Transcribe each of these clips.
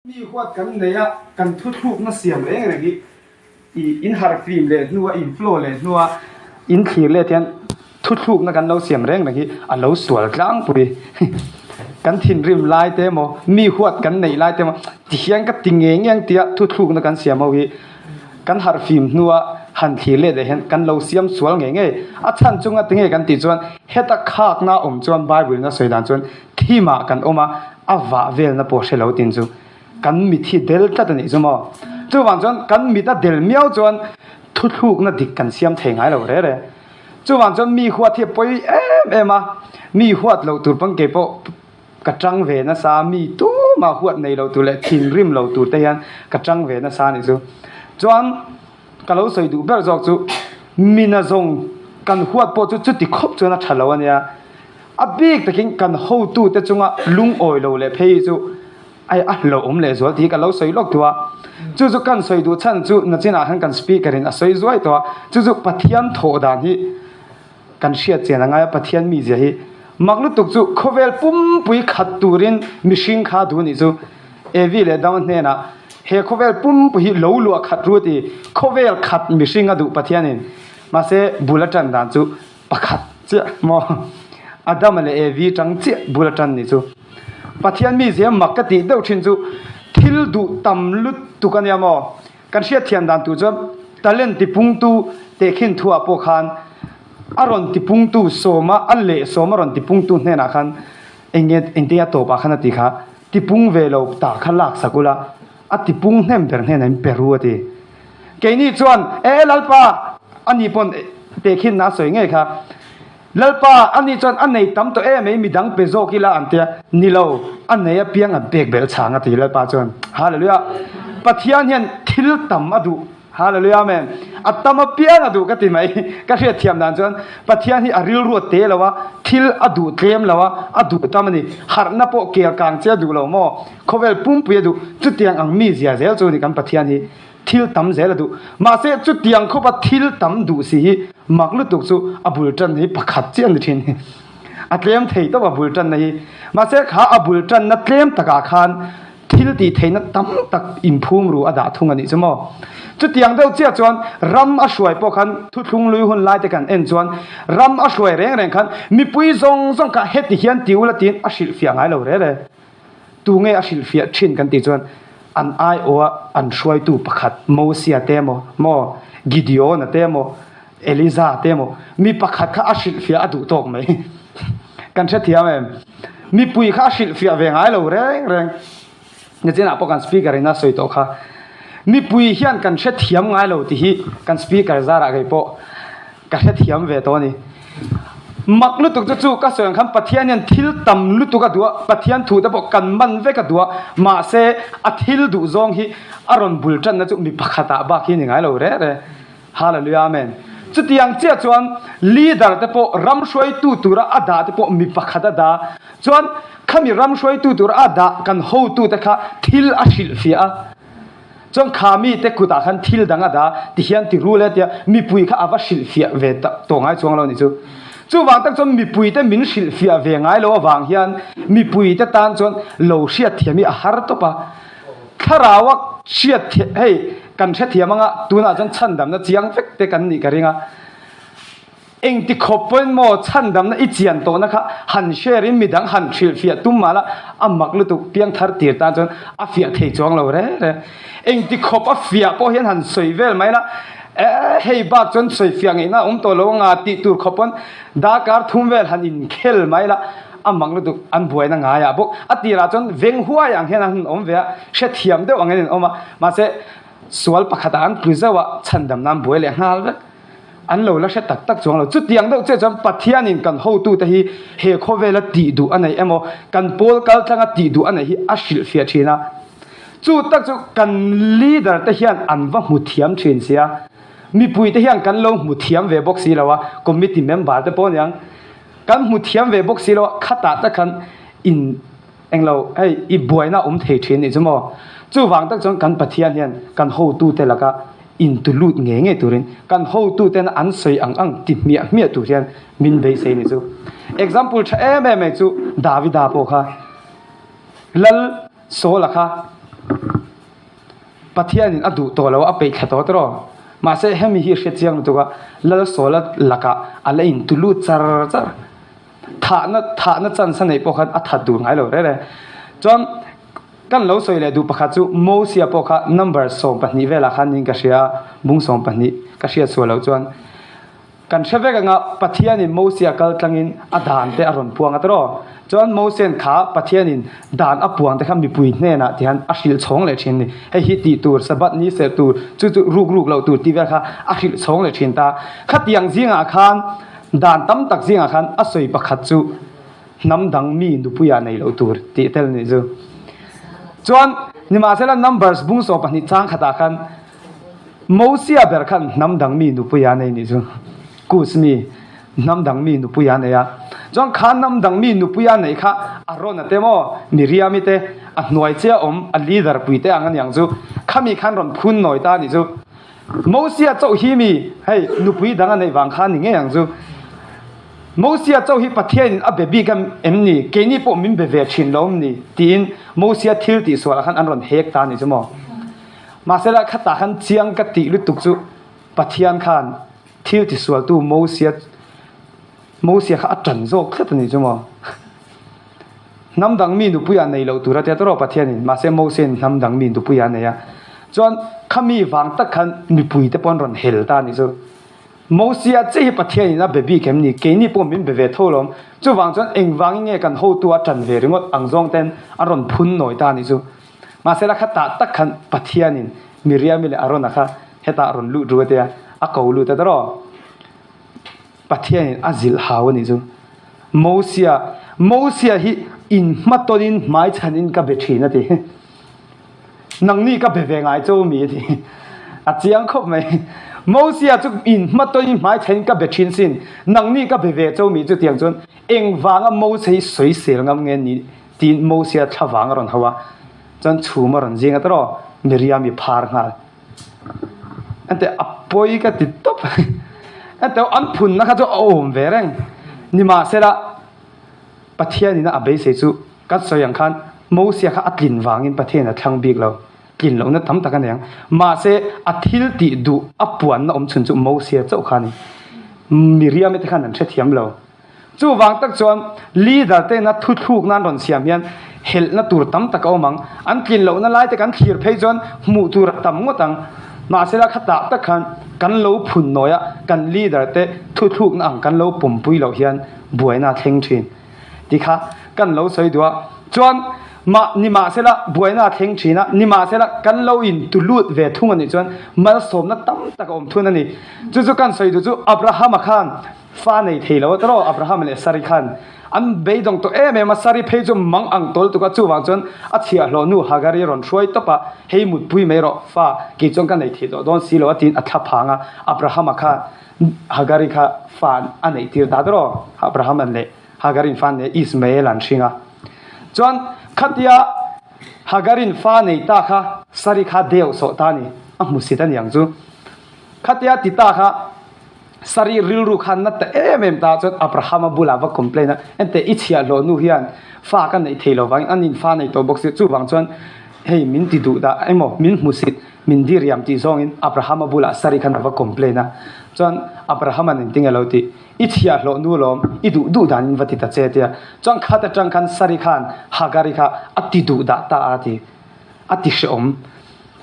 Mi huat kan nei a, kan thuthlukna siam reng reng hi i inharhfim leh hnua in flow leh hnua in thlir let hian thuthlukna kan lo siam reng reng hi a lo sual tlangpui. Kan thinrim lai te emaw, mi huat kan neih lai te emaw tihian ka ti ngei ngei ang tia thuthlukna kan siam ho hi kan harhfim hnua han thlir let leh hian kan lo siam sual ngei ngei. A chhan chunga tinge kan tih chuan heta khakna awm chuan Bible in a sawi dan chuan thimah kan awm a, a vah velna pawh hre lo tin chu kan mit hi del tlat a nih chu maw. Chuvang chuan kan mit a del miau chuan thuthlukna dik kan siam thei ngai lo re re. Chuvang chuan mi huat hi a pawi em em a, mi huat loh tur pawn kei pawh ka tang ve nasa, mi tumah huat nei lo tur leh thinrim lo tur te hian ka tang ve nasa a nih chu. Chuan ka lo sawi duh ber zawk chu mina zawng kan huat pawh chu chuti khawp chuan a tha lo a nia. A bik takin kan hotute chunga lungawi lo leh phei hi chu ai a hlauhawm leh zual tih hi ka lo sawi lawk duh a. Chu chu kan sawi duh chhan chu nachinah khan kan speaker in a sawi zuai tawh a. Chu chu Pathian thawh dan hi kan hriat chian a ngai a, Pathian mizia hi mak lutuk chu khawvel pumpui khat turin mihring kha duh nih chu Evi leh Adama hnenah he khawvel pumpui hi lo luah khat ru ti khawvel khat mihring a duh Pathianin mahse bul a tan dan chu Pakhat chiah maw? Adama leh Evi tang chiah bul a tan nih chu. Pathian mi zia mak ka tih deuh thin chu thil duh tam lutuk a nia maw? Kan hriatthiam dan tur chuan talent tipungtu tehkhin thuah pawh khan a rawn tipungtu sawma a leh sawma rawn tipungtu hnenah khan eng nge engtin a tawpah khan a ti kha tipung ve lo ta kha laksak ula a tipung hnem ber hnenah in pe ru a ti. Keini chuan, E Lalpa, ani pawn tehkhinna a sawi ngei kha. Lalpa, ani chuan a nei tam tawh em mai, midang pe zawk ila an tia. Ni lo, a nei apiang an pek belh chhang a ti Lalpa chuan. Hallelujah! Pathian hian thil tam a duh. Hallelujah Amen! A tam apiang a duh ka ti mai. Ka hriatthiam dan chuan Pathian hi a rilru a te lo a, thil a duh tlem lo a, a duh tam a ni. Harhna pawh kel kang che a duh lo maw? Khawvel pumpui a duh. Chutiang ang mi zia zel chu ni kan Pathian hi. Thil tam zel a duh. Mahse, chutiang khawpa thil tam duh si hi mak lutuk chu a bul tanna hi pakhat chiah a ni thin. A tlem thei tawp a bul tanna hi. Mahse, kha a bul tanna tlem takah khan thil tih theihna tam tak inphum ru a dah thung a nih chu maw. Chutiang deuh chiah chuan ram a hruai pawh khan thuthlung lui hun lai te kan en chuan ram a hruai reng reng khan mipui zawng zawng kha heti hian ti ula tiin a hrilhfiah ngai lo rere. Tu nge a hrilhfiah thin kan tih chuan an aiawha an hruaitu pakhat Mosia te emaw, maw Gideon-a te emaw, Eliza te emaw mi pakhat kha a hrilhfiah a duh tawk mai. Kan hrethiam em? Mipui kha a hrilhfiah ve ngai lo reng reng. Nichinah pawh kan speaker in a sawi tawh kha. Mipui hian kan hrethiam ngai lo tih hi kan speaker zarah kei pawh Ka hrethiam ve tawh a ni. Mak lutuk chu chu ka sawi ang khan Pathian hian thil tam lutuk a duh a, Pathian thu te pawh kan man vek a duh a, mahse a thil duh zawng hi a rawn bul tanna chu mi pakhatah bak hi ni ngai lo re re. Hallelujah Amen. Chutiang chiah chuan leader te pawh ram hruaitu tura a dah te pawh mi pakhat a dah chuan khami ram hruaitu tura a dah kan hotu te kha thil a hrilhfiah a, Chuan kha mite kutah khan thil dang a dah tihian ti rul e tia mipui kha a va hrilhfiah ve tawh ngai chuang lo nih chu. Chuvang tak chuan mipuite min hrilhfiah ve ngai lo avang hian mipuite tan chuan lo hriatthiam hi a har tawp a. Thlaraua hriat hei kan hrethiam anga tunah chuan chhandamna chiang vek te kan nih ka ring a. Engti khawp pawhin maw chhandamna i chian tawhna kha han share in midang han hrilhfiah tum mahla a mak lutuk piangthar tir tan chuan a fiah thei chuang lo re re. Engti khawp a fiah pawh hian han sawi vel mai la eh hei bak chuan sawi fiah ngeihna a awm tawh lo anga tih tur khawp pawn darkar thum vel han inkhel mai la a mak lutuk an buaina ngaiah bawk. A tirah chuan veng huai ang hian an han awm ve a, hrethiam deuh angin an awm a mahse sual pakhatah an tlu zauh a chhandamna an buai leh nghal vek. An lo la hre tak tak chuang lo. Chutiang deuh chiah chuan Pathianin kan hotute hi he khawvela tih duh a nei emaw, kan pawl kal tlanga tih duh a neih hi a hrilhfiah thin a. Chu tak chu kan leader te hian an va hmu thiam thin sia. Mipui te hian kan lo hmu thiam ve bawk si lo a, committee member te pawh aniang kan hmu thiam ve bawk si lo a, khatah tak khan in Englo, hei i buaina awm thei thin nih chu maw? Chuvang tak chuan kan Pathian hian kan hotute laka intu lut ngei ngei turin kan hotuten an sawi ang ang ti hmiah hmiah tur hian min beisei nih chu. Example tha em em mai chu Davida pawh kha Lal Saula kha. Pathianin a duh tawh lo a, a peih thla tawh tawh. Mahse hemi hi hre chiang lutuk a, Lalsawla lakah a la intu lut char char. Thahna thahna chance a neih pawh khan a that duh ngai lo reng reng. Chuan kan lo sawi leh duh pakhat chu Mosia pawh kha number 12 velah khan niin ka hria a, bung 12 ka hriat sual loh chuan. Kan hre vek anga Pathianin Mosia kal tlangin a dan te a rawn puang a tawh. Chuan Mosian kha Pathianin dan a puang te kha mipui hnenah ti hian a hrilh chhawng leh thin a ni. Hei hi tih tur, Sabbath ni serh tur, chu chu ruk ruk loh tur tih vel kha a hrilh chhawng leh thin ta. Khatiang zingah khan dan tam tak zingah khan a sawi pakhat chu hnam dang mi nupuia nei loh tur tih tel a nih chu. Chuan nimahsela Numbers bung 12 chang khatah khan Mosia ber khan hnam dang mi nupui a nei nih chu. Kus mi hnam dang mi nupui a nei a. Chuan kha hnam dang mi nupui a neih kha Arona te maw Miriami te a hnuai chiah awm a leader pui te ang a niang chu. Khami khan rawn phun nawi ta nih chu. Mosia chauh hi mi hei nupui dang a neih vang kha ni ngei ang chu. Mosia chauh hi Pathianin a be bik em ni? Keini pawh min be ve thin lo em ni? Tiin Mosia thil tihsualah khan an rawn hek ta nih chu maw. Mahsela khatah khan chiang ka tih lutuk chu Pathian khan thil tisualtu Mosia Mosia kha a tan zawk tlat a ni chu maw. Hnam dang mi nupui ah nei loh tur a tia tawrh Pathianin mahse Mosiain hnam dang mi nupui ah a nei a. Chuan khami vang tak khan mipui te pawh an rawn hel ta a ni chu. Mosia che hi Pathianin a be bik em ni? Keini pawh min be ve tho lawm. Chuvang chuan engvangin nge kan hotu a tan ve ringawt ang zawng ten an rawn phun nawi ta a ni chu. Mahsela kha tah tak khan Pathianin Miriami leh Arona kha hetah rawn lut ru a tia, a ko lut a tawrh. Pathianin a zilh hau a nih chu. Mosia, Mosia hi inhmatawnin hmaichhanin ka be thin a ti. Nangni ka be ve ngai cho mi a ti. A chiang khawp mai. Mosia chu inhmatawnin hmaichhanin ka be thin sin. Nangni ka be ve cho mi chutiang chuan engvanga Mosia hi sawisel ngam nge ni Tiin Mosia thlavang a rawn hauh a, chuan chhum a rawn zing a tawrh aw, Miriam i phar nghal. Ente a pawi ka ti tawp. Ente an phunna kha chu a awm ve reng. Nimahsela Pathianin a beisei chu kan sawi ang khan Mosia kha a tlin vangin Pathianin a thlang bik lo. Tlin lohna tam tak a nei ang. Mahse a thil tih duh a puanna awm chhun chu Mosia chauh kha a ni. Miriam-i te khan an hrethiam lo. Chuvang tak chuan leader tena thuthluk nan rawn siam hian helhna tur tam tak a awm ang. An tlin lohna lai te kan thlir phei chuan hmuh tur a tam ngawt ang. Mahsela khatah tak khan kan lo phun nawi a, kan leader te thuthlukna ang kan lo pawmpui loh hian buaina a thleng thin tih kha kan lo sawi duh a. Chuan mah nimahsela buaina a thleng thin a, nimahsela kan lo intu lut ve thung a nih chuan malsawmna tam tak a awm thun a ni. Chu chu kan sawi duh chu Abrahama khan Fa nei thei lo a tawrh Abraham leh Sari khan an beidawng tawh em em a, Sari phei chu mang ang tawl tuk a, chuvang chuan a chhiahhlawh nu Hagari rawn hruai tawp a, hei mutpui mai rawh, fa kei chuan ka nei thei tawh dawn si lo a tiin a thla phang a, Abrahama kha Hagari kha fa a neih tir ta tawrh Abraham an leh Hagari'n fa an nei a, Ismael an hring a, chuan khatia Hagari'n fa nei ta kha Sari kha deuh sawh ta a ni, a hmusit a ni ang chu, khatia ti ta kha. Sari rilru khan na ta em em ta chuan Abrahama bulah va complain a, enteh i chhiahhlawh nu hian fa ka neih thei lo vangin an in fa nei tawh bawk si, chuvang chuan hei min ti duh dah emaw min hmusit min diriam tih zawngin Abrahama bulah Sari khan a va complain a, chuan Abrahama'n engtin nge lo tih, i chhiahhlawh nu lawm i duh duh danin va ti ta che tia, chuan khat atang khan Sari khan Hagari kha a ti duh dah ta a ti, a ti hrehawm.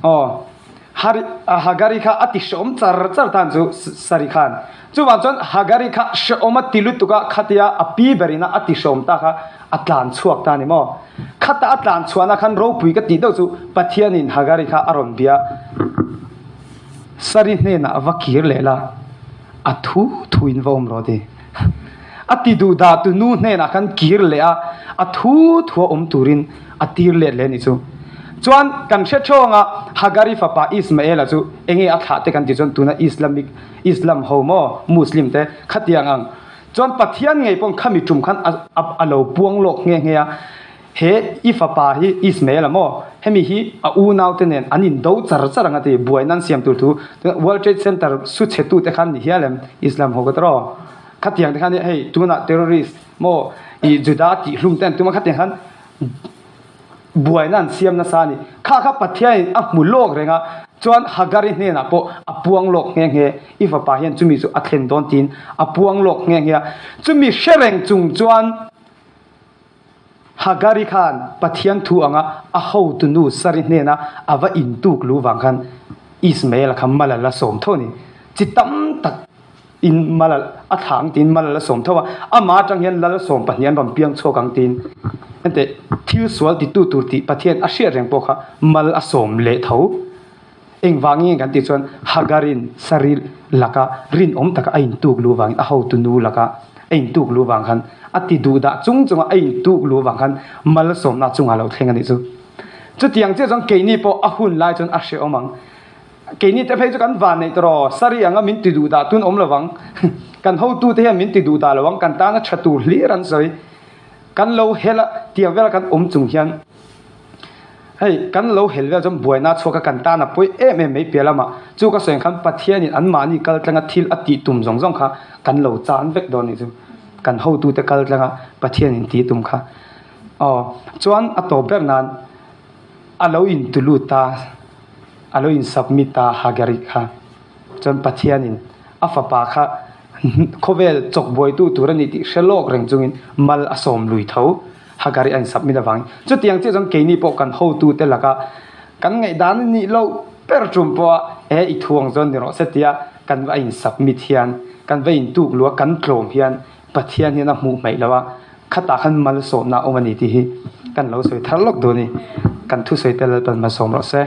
Aw, Hari, Hagari kha a ti hrehawm char char tan chu Sari khan. Chuvang chuan Hagari kha hrehawm a ti lutuk a, khatia a pi berina a ti hrehawm ta kha a tlan chhuak ta a ni maw? Khata a tlan chhuahna khan ropui ka tih deuh chu Pathianin Hagari kha a rawn bia. Sari hnenah va kir leh la, a thu thuin va awm rawh ti. A ti duh dah tu nu hnenah khan kir leh a, a thu thua awm turin a tir let leh a nih chu. Chuan kan hre thawng a, Hagari fapa Ismaela chu enge a thlah te kan tih chuan tuna Islamic, Islam ho maw, Muslim te khatiang ang. Chuan Pathian ngei pawh khami tum khan a a lo puang lawk nghe nghe a, he i fapa hi Ismaela maw, hemi hi a unau te nen an indo char char ang a ti, buaina an siam tur thu World Trade Center su chhe tu te khan ni hial em, Islam ho ka tawrh aw. Khatiang te khan hei tunah terrorist maw i Juda tih hlum te an tum a, khatiang khan. Buaina an siam nasa a ni. Kha kha Pathianin a hmu lawk reng a, chuan Hagari hnenah pawh a puang lawk nghe nghe. I fapa hian chumi chu a thlen dawn tiin a puang lawk nghe nghe a. Chumi hre reng chung chuan Hagari khan Pathian thu anga a hotunu Sari hnena a va intuk lu vang khan Ismaela kha mal a la sawm tho a ni. Chi tam tak. In mal a thla ang tiin mal a la sawm tho a, amah atang hian lal 12 an rawn piang chhuak ang tiin henteh thil sual titu tur tih Pathian a hriat reng pawh kha mal a sawm leh tho. Engvangin nge kan tih chuan Hagarin Sari laka rinawm taka a intuk lu vangin a hotu nu laka a intuk lu vang khan a ti duh dah chung chunga a intuk lu vang khan mal sawmna chungah lo thleng a nih chu. Chutiang chiah chuan keini pawh a hun lai chuan a hrehawm ang. Keini te phei chu kan van neih tawh rawh, sari anga min ti duh dah tun awm lovang, kan hotu te hian min ti duh dah lo ang, kan tana tha tur hlir an sawi, kan lo hel a tiang vela kan awm chung hian hei kan lo hel vel chuan buaina chhuak a kan tana pawi em em mai piah lamah chu ka sawi ang khan Pathianin anmahni kal tlanga thil a tih tum zawng zawng kha kan lo chan vek dawn nih chu, kan hotu te kal tlanga Pathianin tih tum kha aw chuan a tawp ber nan a lo intulut ta. A lo in submit a Hagari kha. Chuan Pathianin a fapa kha khawvel chawk buaitu tur a ni tih hre lawk reng chungin mal a sawm lui tho. Hagari a in submit avangin. Chutiang chiah chuan keini pawh kan hotute laka kan ngaihdan a nih loh ber tum pawha he i thuang chuan ni rawh se tia kan va in submit hian kan va in tuk luh a kan tlawm hian Pathian hian a hmuh hmaih lo a, khatah khan malsawmna a awm a ni tih hi kan lo sawi thar lawk dawn a ni. Kan thusawi te Lalpan malsawm rawh se.